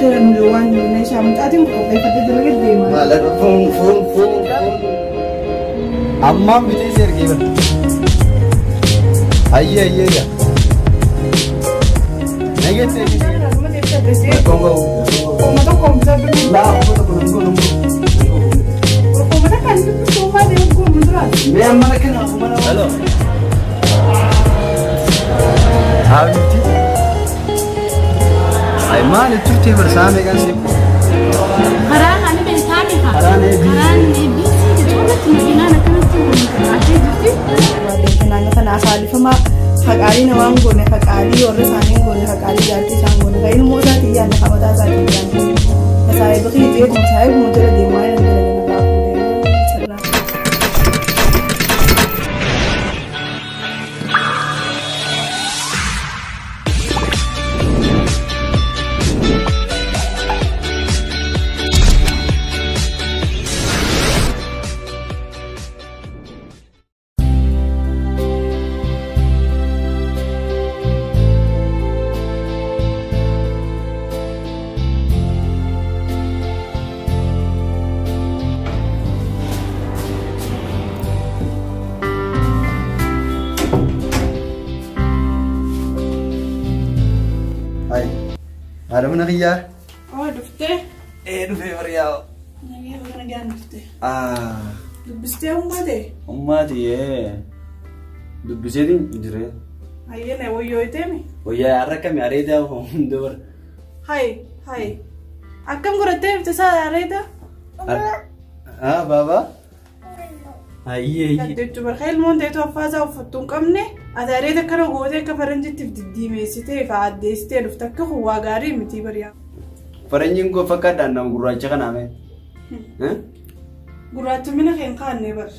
Akira nu waan jiru meeshaa mucaatiin qopheeffatee dalaga deema. Maal foon foon foon foon. Ammaan bitee si ergee bara. Ayyee ayyee yaa. Nageessee. Rakkoon qabu. Uummata tokko bitadhu. Laa uummata tokko nan goonu. Uummata kan dubbisu uumaa deemu goonu duraati. Mee amma kana mana. Hello. Haabiti. Ay maali turtee barsaa meeqaan si. Karaan ani beektaami haa. Karaan eebii. Karaan eebiitii jechuun makiinaan akkanatti wal jirti. Naannoo kana afaalifamaa haqaalii namaa hin goone haqaalii warra isaanii hin goone haqaalii jaartii isaan goone kan ilmoo isaatii yaadne qabataa isaatii yaadne. Saayiba kiyya jeetu saayiba jala deemaa jiran jala jala fuudhee. Ay. Haadha mana kiyyaa. Oo dhuftee. Ee dhufee bariyaa. Nagee mana gaan dhuftee. Ah. Dubbistee uummatee? Ummaati ee. Dubbiseetiin jiree. Hayyana wayyoo iteemi? Wayyaa har'a kami areedaa hunda bara. Hayi hayi. Akkam godhattee dhufte isaa areeda? Ah baaba. Ayyee ayyee. Jechuun barka ilmoon ta'etu affaasaa uffattuu hin qabne ati areeda akkana gootee akka faranjittiif diddiimeessitee fi addeessitee dhufte akka kun waa gaarii miti bariyaa. Faranjiin koo fakkaadhaan nama gurraacha kanaa mee. Gurraacha mina kee hin kaanne bar.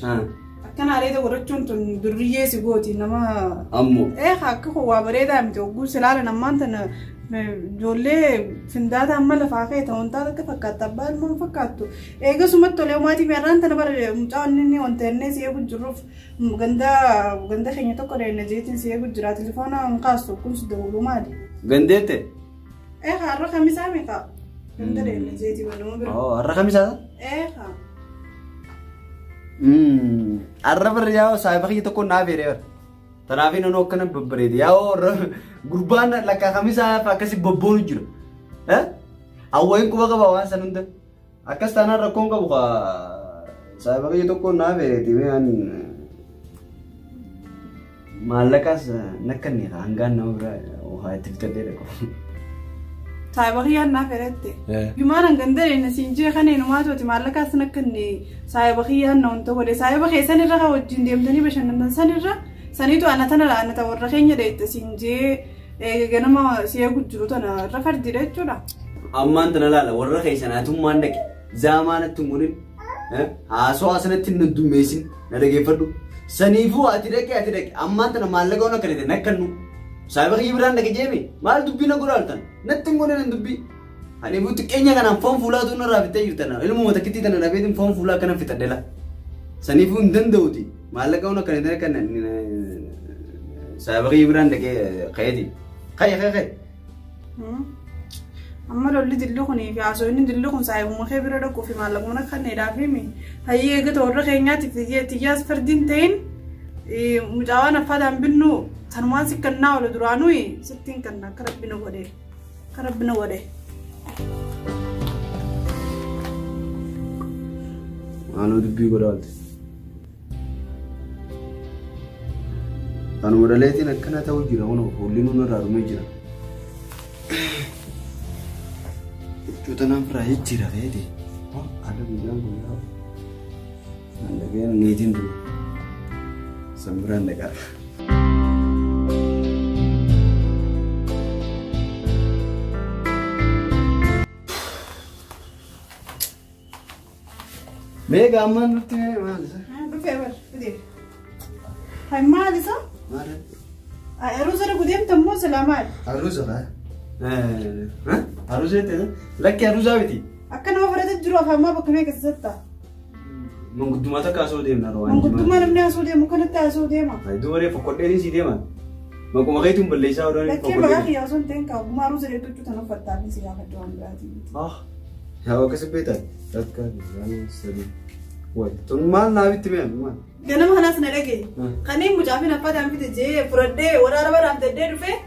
Akkana areeda godhachuun tun durriyyee si gooti nama. Ammoo. Ee akka kun waa bareedaa miti hogguu silaalan ammaan tana ijoollee findaata amma lafaa ka'e ta'uun taata akka fakkaattu abbaa ilmoon fakkaattu. Eegasumatti tolee maatii meerraan tana bara mucaan inni wanta innee si eegu jiruuf ganda ganda keenya tokko dheenne jeetiin si eegu jira telefoona hin kaastu kun si dawwaluu maali. Gandeette. Ee har'a kamisaa meeqa? Ganda dheenne jeetii waluma bira. Oo har'a kamisaa? Ee haa. Har'a barri yaa'u saayiba kiyya tokko naa feeree bara. Tanaafii nanoo akkana babbareede yaa'u gurbaan lakkaa kamisaa akkasii bobboonu jira. Hawwayin quba qaba waan san hunda. Akkas taanaan rakkoon qabu saayiba kiyya tokko naa feereeti waan maallaqaas nakkanne hangaan nama bira waa itti bitadhee dhaqu. Saayiba kiyyaan naa feerette. Yumaan ganda dheenne siin jee kan eenyumaa tooti maallaqaas nakkanne saayiba kiyyaan na wanta godhe saayiba keessan irra kan wajjin deemtanii bashannanan san irra saniitu ana tana ana ta warra keenya dheette siin jee ganama si eegu jiru tana irra fardiidha jechuudha. Ammaan tana laala warra keessan hatummaan dhaqe zaamaanatti hin godhin haasoo asanatti hin dummeessin na dhageeffadhu. Saniifuu ati dhaqe ati dhaqe ammaan tana maallaqa waan akka dhaqe nakkannu. Saayiba kiyya biraan dhaqe jeeme maal dubbii na godhaaltan natti hin godhin dubbii. Ani buuti keenya kanaan foon fuulaatu narraa fixee jirtan ilmuma takkittii tana dhabeetiin foon fuulaa akkana fixadhe la. Saniifuu hin danda'uti maallaqa waan akka dhaqe kan saayiba kiyya biraan dhaqe ka'eeti. Ka'e ka'e ka'e. Amma lolli dilli kunii fi haasofni dilli kun saayibuma kee bira dhaquu fi maallaquma kanneedhaaf himi. Hayyee eegata warra keenyaatiif xiyyaas fardiin ta'in mucaawwan affaadhaan binnu sanumaan si kannaa oolu duraanuu sittiin kanna akka rabbina godhe akka rabbina godhe. Waanoo dubbii godha oolte. Kanuma dhaleetiin akkana ta'u jira kun fuulli nuun irraa dhumee jira. Huccuu tanaan firaa jijjiira feete. Haala guyyaan guyyaa. Mandageen niitiin dura. San biraan dhaqaa. Mee gaammaan nutti maal isa? Dhufee bar fidee. Hay maal isa? Maal? Aruusa dhaqu deemta immoo silaa maali? Aruusa kaa? Aruusa jettee lakki aruusaa miti. Akka nama fudhatee jiru afaan maa bakka meeqa sassatta? Manguddummaa takka asoo deemna waan Manguddummaa namni asoo deemu kanatti asoo deema. Dubaree fokkodheenii sii deeman. Maquma keetuun balleessaa odaan Lakkee maqaa kiyyaa osoo hin ta'in kaa'u ruuza dheetu tan uffattaa fi si gaafadhu waan biraatiin. Ah, yaa akkasi beektaa? Takka lama sadii. Wayi tun maal naabitti mi'an maal? Ganama kanas na dhagaye. Kanneen mucaa fi naffataan fite jee fudhadhee waraana baraaf daddee dhufee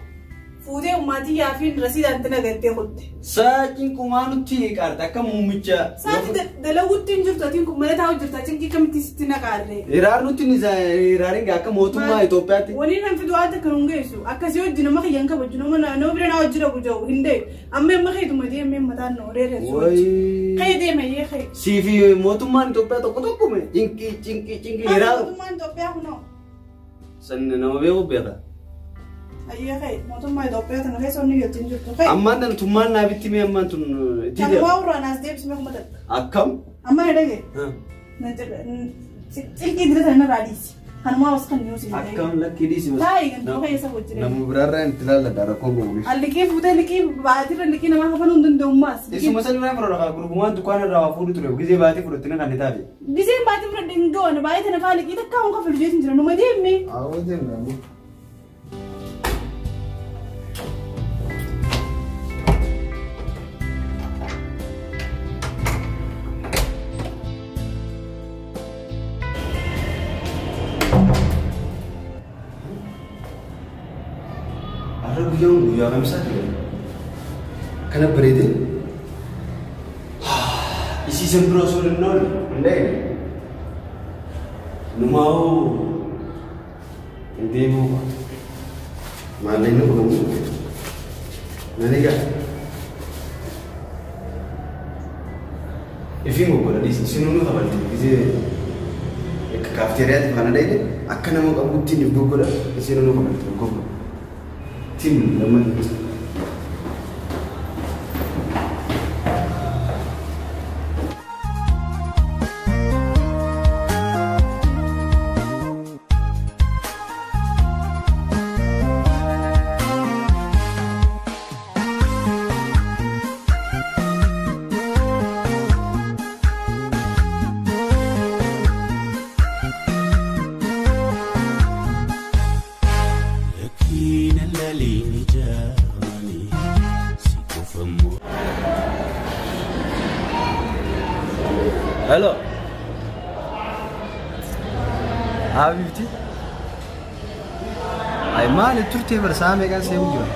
fuutee ummaatii yaafiin rasiidhaan itti nagattee kutte. Saatiin kumaa nutti qaarta akka muummicha. Saati dalaguutti hin jirtu atiin kun mana taa'u jirta cinqii kamitti sitti naqaarree. Hiraar nutti hiraariin akka mootummaa Itoophiyaatti. Waliin kan fidu waan takka nun geessu akkasii hojii nama kiyyan kabaju nama nama bira naa hojii dhabu jiru hin deemu amma amma keetuma deemee mataan na oreereessu. Wayi. Kee deema yee kee. Siifi mootummaan Itoophiyaa tokko tokko mee cinqii cinqii cinqii hiraaru. Mootummaan Itoophiyaa kunoo. Sanni nama beeku beeka. Ayyee kee mootummaa Itoophiyaa tana keessa onni jettiin jirtu kee. Ammaan tan tummaan naabitti mee ammaan tun itti Kan deema. waa uraan as deebisee kuma takka. Akkam? Amma na dhagaye. Cilqii dira sana irraa dhiisi. Kanumaa os kan nuusi. Akkam lakkii dhiisi. Taa'ii kan tokko keessa hojii. Nama biraarraa itti laalladha rakkoon qabu. Alliqii fuutee liqii baatirra liqii namaa kafanuu hin danda'ummaas. Isuma san irraa fudhata gurgumaan dukkaana irraa waa fuudhu ture gisee baatee fudhattee kan ni taate. Giseen baatii fudhadhe hin ga'oon baay'ee tana faa liqii takka hun kafalu jeetin jira numa deemee. Awwa deemna. Har'a guyyaan guyyaa kamisaa ture. Kana bareedee. Isii san bira osoo hin oolle hin dhageenye. Numaa'uu hin deemuu. Maallaqni kun ammoo nan egaa. Ifiin goggola dhiisi isinuu nu kabalte gisee akka kaafteeriyaatti faana dhayne akka nama qabutti if goggola isinuu nu kabalte goggola. Tim lamman. Hello. Habibti. Ay maali turtee bara sa'a meeqaan seemu jira?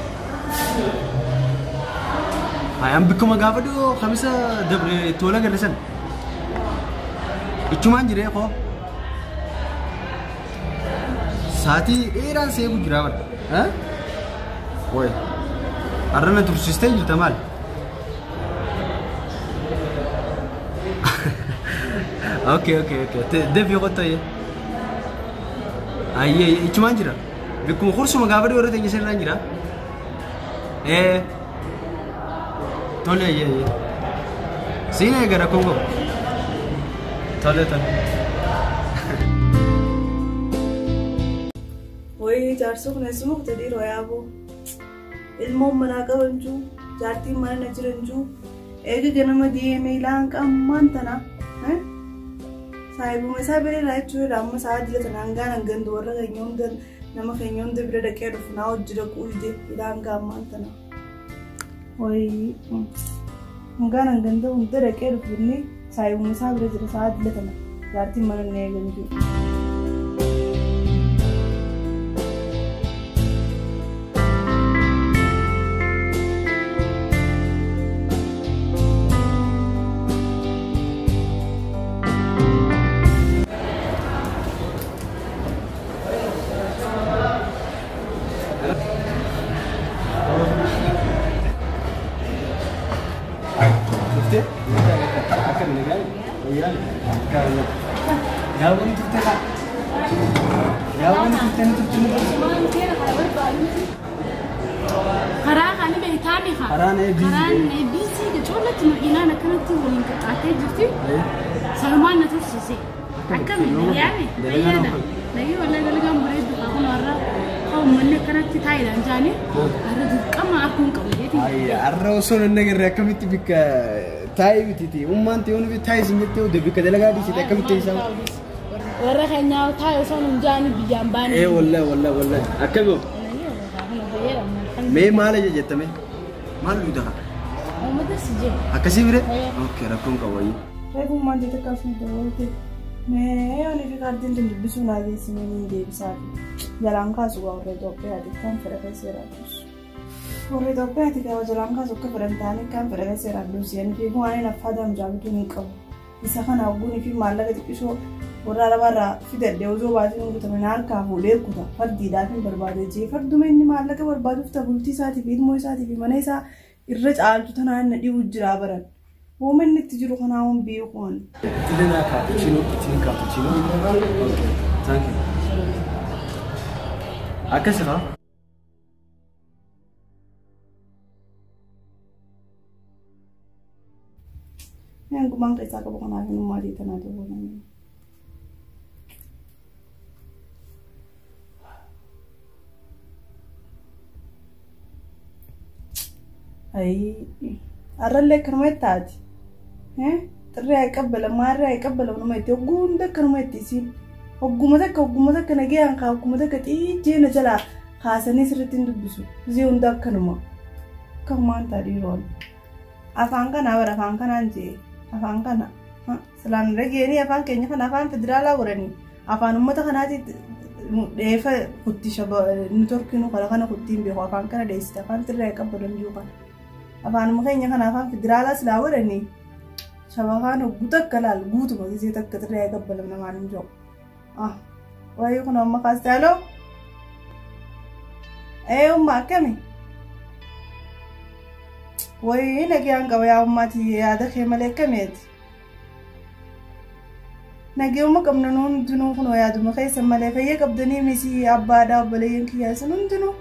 Ay an bikkuma gaafa dhiyoo kamisa dabre tola galle san. Ichumaan jiree koo. Sa'aatii dheeraan seemu jira bara. Way. Har'a na tursiistee jirta maali? Okay. Deebii qottoo Ayyee ichumaan jira. Bikkuma kursuma gaafa dhiyoo irra teenya sirraan jira. Tole ayyee. Siin eega rakkoon qabu. Tole tole. Wayii jaarsi kun eessuma kute dhiiroo yaaboo. Ilmoon manaa qaban jiru jaartiin mana na jiran jiru eega ganama deemee ilaan qammaan tana. Saayibuma isaa bira irraa jechuudha amma sa'a dila tanaan gaana ganda warra keenya hunda nama keenya hunda bira dhaqee dhufu naa hojii dhaquu dide ilaan gaammaan tana. Wayii gaana ganda hunda dhaqee dhufu inni saayibuma isaa bira jira sa'a dila tana jaartiin mana na eegan jiru. Karaa kana beektaami haa. Karaan ABC jechuun makiinaan akkanatti waliin qaxxaatee jirti. Salumaan na tursiise. Akkami yaani fayyaadha. Nagee walaa dalagaan bareeddu haa kun warra uummanni akkanatti taa'eedhaan jaanii har'a dirqama akkuma qabu jeeti. Har'a osoo nan agarre akkamitti bikka taa'ee bititi ummaan ta'ee nuti taa'ee sin jettee bikka dalagaa dhiisite akkamitti isaa. Warra keenyaa taa'ee osoo nun jaanii biyyaan baane. Ee wallahi wallahi wallahi akkami. Mee maal aja jettame? Maal dhugda haa? Uummata si jira. Akkasii bire? Okay, rakkoon qabu wayii. Reefummaan ta'e takka asii dabalatee. Mee ani fi kaartiin tun dubbisuu naa geessinee niin deebisaafi. Jalaan kaasu waa warra Itoophiyaati kan fedha keessa jiraatu. Warra Itoophiyaati qaba jalaan kaasu akka fedhan ta'anii kan fedha keessa jiraatu. Ani fi waan inni affaadhaan jaabituu hin qabu. Isa kana hogguunii fi maallaqa xiqqisoo warra arabaarraa fidadhee osoo baatiin guutame na harkaa fuudhee kuta. Fardiidhaaf hin barbaade jee farduma inni maallaqa barbaaduuf bultii isaatii fi ilmoo isaatii fi mana isaa irra caaltu tanaan na dhibu jiraa baran. Hooma inni itti jiru kanaa hun beeku ani. Itilena cappuccino, itilin cappuccino. Okay, thank you. Akkasi haa? Hangumaan keessaa qabu kanaaf hin maatii tanaa ta'uu danda'u. Ayii har'allee akkanuma itti taati. Xirree haa qabbalamu maarree haa qabbalamu nama itti hogguu hunda akkanuma itti isiin hogguma takka hogguma takka nagayaan kaa hogguma takka xiijjee na jalaa kaasanii sirriitti hin dubbisu. Isii hunda akkanuma akkanumaan ta'a dhiiroon. Afaan kanaa bara afaan kanaan jee afaan kana silaan dhageenii afaan keenya kana afaan federaalaa godhanii afaan uummata kanaati dheefa kutti nu torkinu kana kana kuttiin beeku afaan kana dheessite afaan xirree qabbadan jiru kana. Afaanuma keenya kana afaan federaalaa silaa godhanii shabakaan hogguu takka laal guutuma gisee takka xirree qabbalam namaan hin jiru. Waayee kun amma kaastee aloo? Ee umma akkami? Wayii nagayaan qaba yaa ummaati yaada kee malee akkamiiti? Nagayuma qabna nu hundinuu kunoo yaaduma keessan malee fayya qabdanii misi abbaadhaa obboleeyyan kiyyaa isin hundinuu.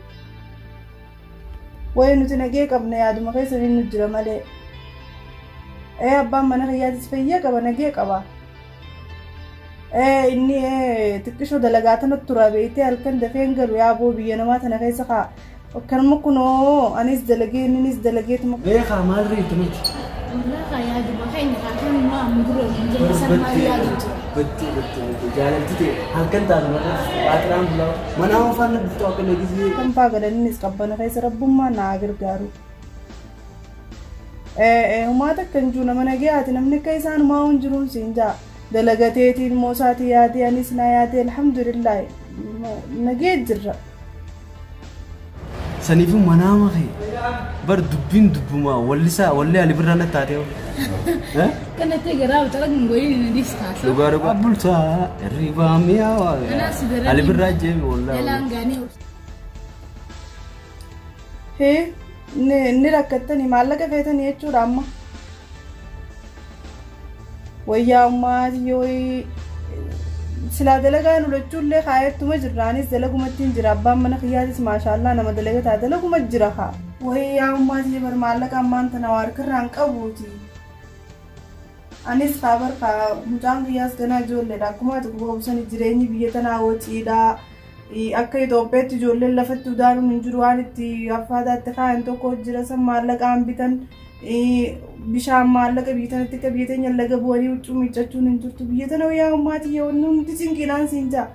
Wayii nuti nagaya qabna yaaduma keessan inni jira malee. Ee abbaan mana kiyyaatis fayya qaba nagaya qaba. Ee inni xiqqishoo dalagaa tanatti tura beektee halkan dafee hin galu yaa boo biyya namaa tana keessa kaa. Akkanuma kunoo anis dalagee innis dalageetuma. Beekaa maal reetu miti? Walaa yaaduma keenya kan amma dura hin san maal yaadu jira. Battee battee battee jaalalti ta'e halkan taatu malee waaxiraan bulaa mana afaan na bultuu akka nagizee. Kan faa galannis qabbana keessa rabbummaa naa gargaaru. Humaa takka hin jiru nama nagayaati namni akka isaan humaa hin jiruun siin jaa. Dalagateetiin immoo isaatii yaadee anis naa yaadee alhamdulillah nagee jirra. Saniifuu manaa makee bar dubbiin dubbumaa wallisaa wallee ali birraa na taatee. Kanatti garaa utala gungoyin inni diskaasa. Dhugaa dhugaa bultaa hirribaa mi'aawaa. Ali birraa jeeme wallaahi. Jalaan gaanii. Hee ni rakkattanii maallaqa feetanii jechuudha amma. Wayyaa ummaatii yoo silaa dalagaa nu lachuullee kaayettuma jirra anis dalagumatti hin jira abbaan mana kiyyaatis maashaallaa nama dalagataa dalaguma jira haa. Wayyaa ummaatii bar maallaqa ammaan tana waa harkarraan qabuuti. Anis haa bar kaa mucaan kiyyaas ganaa ijoolleedha akkuma ati quba qabsanii jireenyi biyya tanaa waciidha. Akka Itoophiyaatti ijoolleen lafatti udaanuun hin jiru waan itti affaataatti kaayan tokko jira san maallaqaan bitan. Bishaan maallaqa biyya tanatti akka biyya teenya laga bu'anii huccuu miiccachuun hin jirtu biyya tana wayyaa ummaatii yoo hundi cinqiidhaan siin jaa.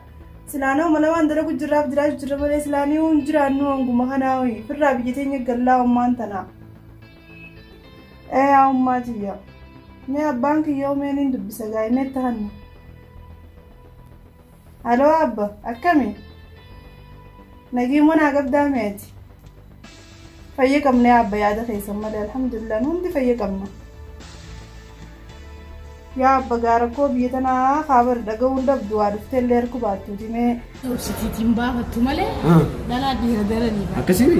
Silaanoo mala waan dalagu jirraaf jiraachuu jirra malee silaanii hin jiraannu hanguma kanaa hoyi firraa biyya teenya gallaa ummaan tanaa. Ee yaa ummaatii yaa. Mee abbaan kiyyoo meen hin dubbisa gaa'inee tahanna. Aloo abba akkami? Nagii manaa qabdaa meeti? Fayya qabna yaa abba yaada keessan malee alhamdulillah hundi fayya qabna. Yaa abba gaara koo biyya tanaa kaabar dhaga'uun dhabdu waa dhuftee illee harku baattuuti mee. Obsitiitiin baafattu malee dhalaa dhiira daranii. Akkasii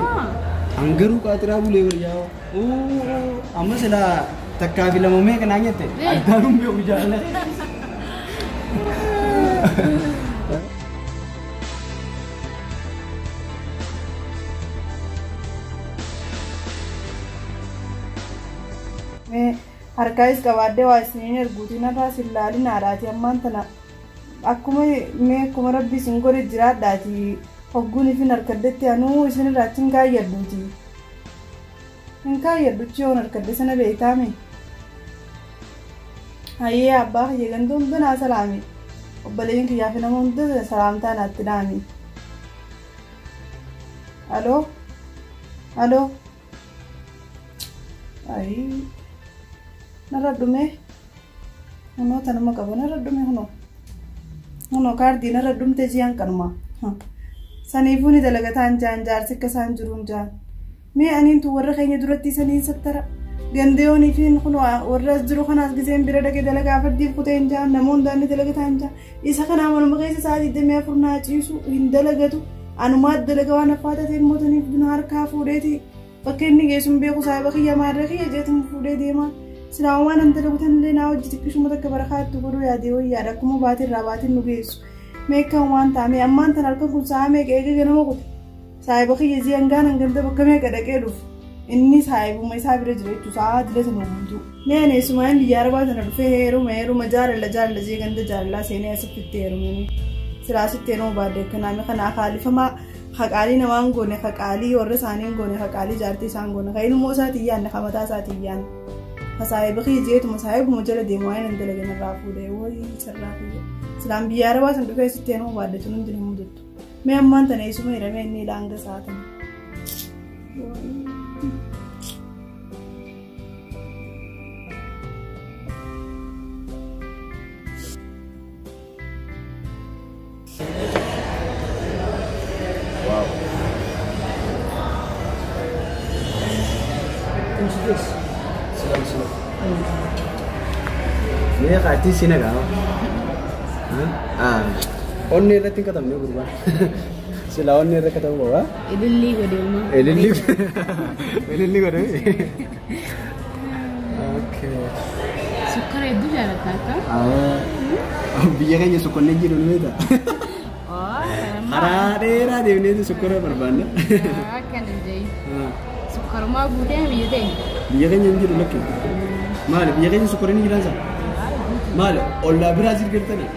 hangaruu qaatiraa bulee wayyaa. Amma silaa takkaa fi lama meeqa naan jette addaanuun beeku jaalala. Harkaayis qabaadhee waa isiniin erguutiin irraa sin laalinaadhaati ammaan tana akkuma mee akkuma rabbi isin godhe jiraadhaati hogguun ifin harkaddetti anuu isin irraa achi hin kaayyadhuuti. Hin kaayyadhuchi yoon harkadde sana beektaame. Hayyee abbaa kiyya ganda hunda naa salaami. Obboleeyyiin kiyyaa fi nama hunda salaamtaa naatti dhaami. Aloo? Aloo. Ayii. Narra dhume. Hunoo tanuma qaba narra dhume hunoo. Hunoo kaardii narra dhumte ji'an kanuma. Saniifuu ni dalagataan jaan jaarsi akka isaan jiruun jaan. Mee aniintu warra keenya duratti saniin sattara. Gandeeyoonii fi kun warra as jiru kanaas giseen bira dhaqee dalagaa fardiif kuteen jaan namoonni hundaan dalagataan jaan. Isa kanaa manuma keessa sa'aa 24 naa ciisu hin dalagatu. Anumaa dalaga waan affaata ta'e mootaniif buna harkaa fuudheeti. Bakka inni geessuun beeku saayiba kiyya maarree kiyya jeetuun fuudhee deema. Silaa waan an dalagu tanillee naa hojii xiqqishuma takka barakaa itti godhuu yaadee wayyaadha. Akkuma baatirraa baatiin nu geessu. Meeqaan waan taame ammaan tan halkan kun sa'a meeqa eega ganama kute. Saayiba kiyya ji'an gaanan ganda bakka meeqa dhaqee dhufu. Inni saayibuma isaa bira jira jechuudha sa'a dila sana guutuu. Mee ani eessumaan biyya arabaa sana dhufee heeruma heeruma jaalala jaalala jee ganda jaalalaa seenee asitti heerumee. Silaa sitti heeruma baadde akkanaa kana akaalifamaa haqaalii namaan goone haqaalii warra isaanii goone haqaalii jaartii isaan goone kan ilmoo isaatiin yaadne kan mataa isaatiin yaadne. Saayiba kiyya jeetuma saayibuma jala deemu waan hin dalagan irraa fuudhee wayii sirraa fuudhee. Silaan biyya arabaa sana dhufee sitti heeruma baadde tun hundi nama mudatu. Mee ammaan tana eessuma hiramee inni ilaanga isaa tana. Wow. Slow, slow. Mee qaatii si nagaa. Onni irratti hin katabne gurbaan. Silaa onni irra katabu qaba. Ilillii godhe. Ilillii. Ilillii godhe. Okay. Sukkara hedduu jaalatta akka? Biyya keenya sukkanne jiru nu beektaa? Karaa dheeraa deemneetu sukkara barbaanna. Akkan hin jedhin. Sukkarumaa guutee biyya teenya. Biyya keenya hin jiru lakkee. Maali biyya keenya sukkarri ni jiran isaa? Maali ollaa Biraazil galtanii?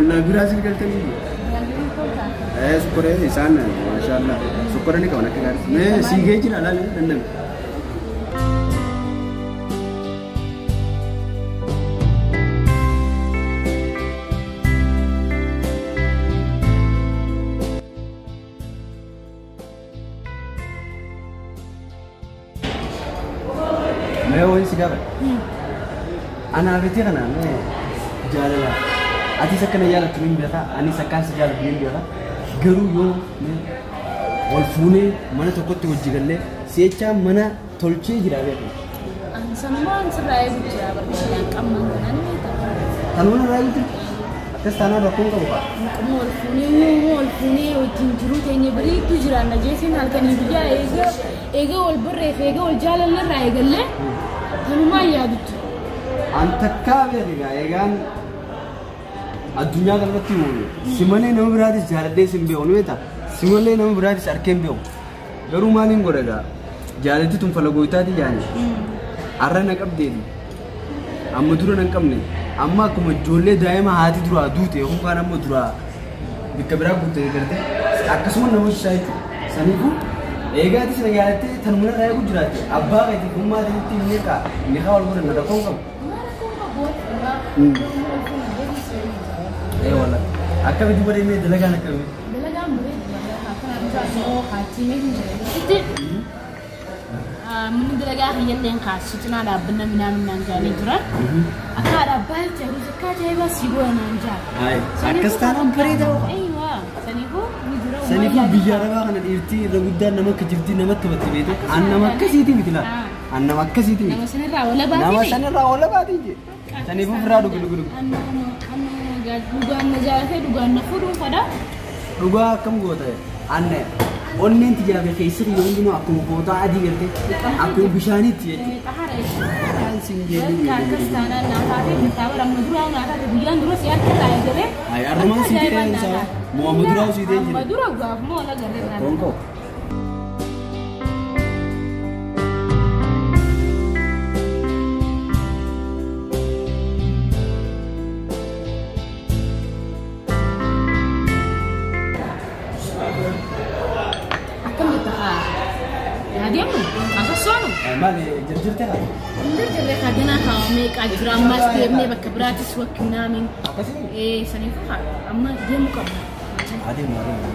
Ollaa Biraazil galtanii? Sukkara isaan maashaallah sukkara ni qaban akka gaarii. Mee siigee jira laali dandame. Mee wayii si gaafadha. Anaa fi kana mee jaalala. Atis akkana jaalattu ni beekaa, anis akkaan si jaalattu ni beekaa. Garuu yoo wal fuunee mana tokkotti hojii gallee si'echaa mana tolchee jira beekaa. Sanumaan sirraa eegu jira barbaadaan qabman kanaan ni beekaa. Tanuma irraa eegu jira. Akkas taanaan rakkoon qabu qaba. Wal fuunee wal fuunee wajjin jiruu teenya bareedduu jiraanna jeesiin halkanii guyyaa eega eega wal barreef eega wal jaalallee irraa eegallee tanumaan yaaduttu. An takkaa beekaa eegaan addunyaa kanarratti uumame. Si malee nama biraatis jaaladhee sin beeku ni beektaa? Si malee nama biraatis arkee hin beeku. Garuu maaliin godha egaa? Jaalalti tun falagooytaati jaani. Arra na qabdeeti. Amma dura nan qabne. Amma akkuma ijoollee daa'ima haati duraa duute yookaan amma duraa bakka biraa guutte gartee akkasuma nama hojjechaa jechuudha. Saniifuu eegaa atis na jaalattee tanuma irraa eegu jiraatte abbaa keetii ummaa keetiitti ni kaa ni kaa wal godhanna rakkoon qabu. Wala. Akkamitti godhee mee dalagaan akkamii? Dalagaan bareedu akkana immoo haachimee hin jiru. Manni dalagaa kiyyallee kaasu cinaa dhaabbanna minaan minaan jaanii jira. Akka dhaabbaa jiru akka ajaa'ibaa si godhanaan jaa. Akkas taanaan bareedaa. Eeywa saniifuu ni jira. Saniifuu biyya arabaa kana dhiirtii irra guddaan nama akka jirtii namatti taphatte beekte. An nama akkasiiti miti laata. An nama akkasiiti miti. Nama sanirraa wala Nama baatee. sanirraa wala baatii jee. Saniifuu ofirraa dhugi dhugi dhugi. Dhugaan na jaalatee dhugaan na fuudhuun fadha. Dhugaa akkam goota anne onneen tijaabe keessi kiyya hundinuu akkuma kootaa adii gartee akkuma bishaaniitti jechuudha. Xahara jechuudha. Kan siin jedhu. Akkas taanaan naa taatee jirtaa bara amma duraa naa taate guyyaan dura si harka taa'ee galee. Ay arrumaan sii ta'ee isaa moo amma duraa sii ta'ee Amma jira. dura gaafuma wal agarree naa Rakkoon qabu. Akkam jetta haa? Yaa deemnu? Asossoonu? Maali jirjirtee haa? Jirjirree haa ganaa haa meeqaa jira ammas deemnee bakka biraatis wakkinaamin. Akkasii? Saniifuu haa amma deemuu qabna. Adeemu adeemu.